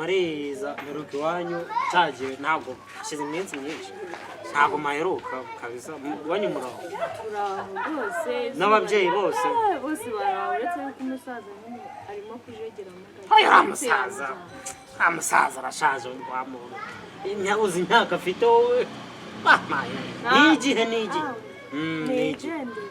Kamariza, mperuka iwanyu cyagiye, ntabwo hashize iminsi myinshi, ntabwo maheruka kabisa. Iwanyu muraho? Turaho rwose. N'ababyeyi bose? Eh, bose baraho, uretse yuko umusaza nyine arimo kujegera muri. Oya, uriya musaza, uriya musaza arashaje wa muntu. Uzi imyaka afite wowe? Mamaye, ni igihe, ni igihe. Ni igihe. Nigendere.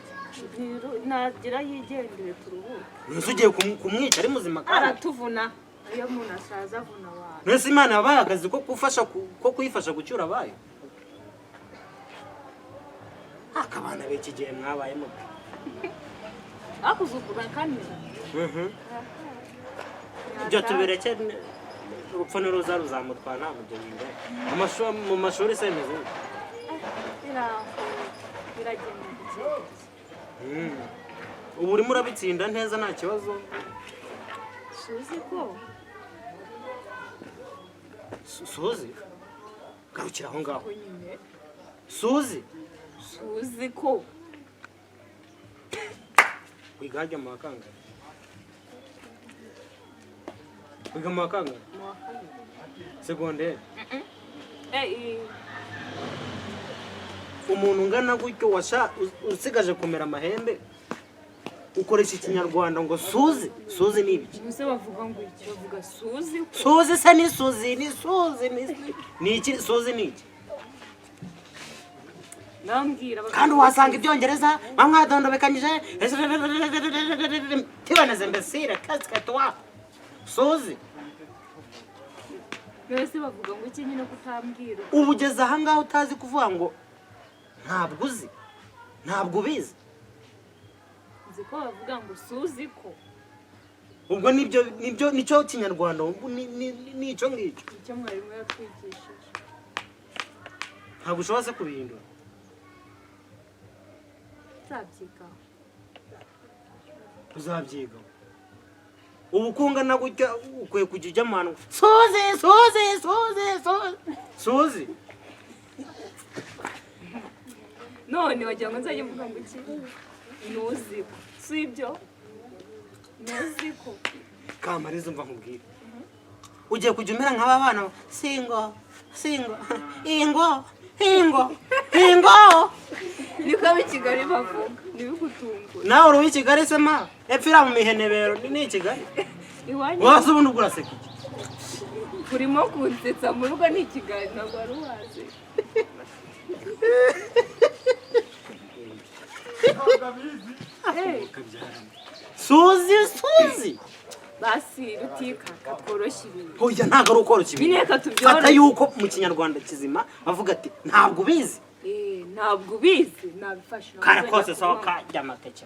Nagira yigendere turuhuke. Nese ugiye kumwica ari muzima kandi? Aratuvuna, iyo umuntu asaza avuna abantu. Nese Imana yabaye akazi ko gufasha ko kuyifasha gucyura abayo? Akabana b'iki gihe mwabayemo. Akuzukura kamera. Ibyo tubireke, urupfu niruza ruzamutwara, ntabwo ibyo bindeba. Mu mashuri se bimeze bite? Biraho, biragenda gake gake. Ubu urimo urabitsinda neza, nta kibazo? Suzi ko. Suzi, garukira aho ngaho. Ko nyine. Suzi. Suzi ko. Wiga hajya mu wa kangahe? Wiga mu wa kangahe? Mu wa kabiri. Segonderi? Eh, eh. Umuntu ungana gutyo usigaje kumera amahembe, ukoresha ikinyarwanda ngo suzi? Suzi ni ibiki? Ubuse bavuga ngo iki? Bavuga suzi ko. Suzi se ni suzi, ni suzi, ni iki? Suzi ni iki? Nambwira. Kandi wasanga ibyongereza bamwadondobekanyije tiboneze mbesire kasike tuwa suzi. Mbese bavuga ngo iki nyine, kutambwira? Ubu ugeze ahangaha utazi kuvuga ngo ntabwo uzi, ntabwo ubizi. Nzi ko bavuga ngo suzi ko. Ubwo nibyo nicyo kinyarwanda, ubwo ni icyo ngicyo. Icyo mwarimu yatwigishije. Ntabwo ushobora se kubihindura? Nzabyigaho. Uzabyiga? Ubu ko ungana gutya ukwiye kujya ujya mu hantu, suzi, suzi, suzi, suzi, suzi. None wagira ngo nzajye mvuga ngo iki? Ntuzi ko, si ibyo, ntuzi ko. Kamariza, umva nkubwire, ugiye kujya umera nk'aba bana, singo singo, ingo ingo ingo. Niko ab'i Kigali bavuga, ntibigutungure. Nawe uri uw'i Kigali se? Ma epfo iriya mu mihenebero ni i Kigali. Iwanyu. Wese ubundi ubwo uraseka iki? Urimo kunsetsa. Mu rugo ni i Kigali, ntabwo wari uhazi. Eh, Suzi, suzi. Basi rutikaka, tworoshye ibintu. Oya, ntabwo ari ukoroshya ibintu. Nyine reka tubyoroshye. Fata yuko mu kinyarwanda kizima bavuga ati ntabwo ubizi. Eh, ntabwo ubizi, nabifashe. Kare kose, sohoka jya amateke.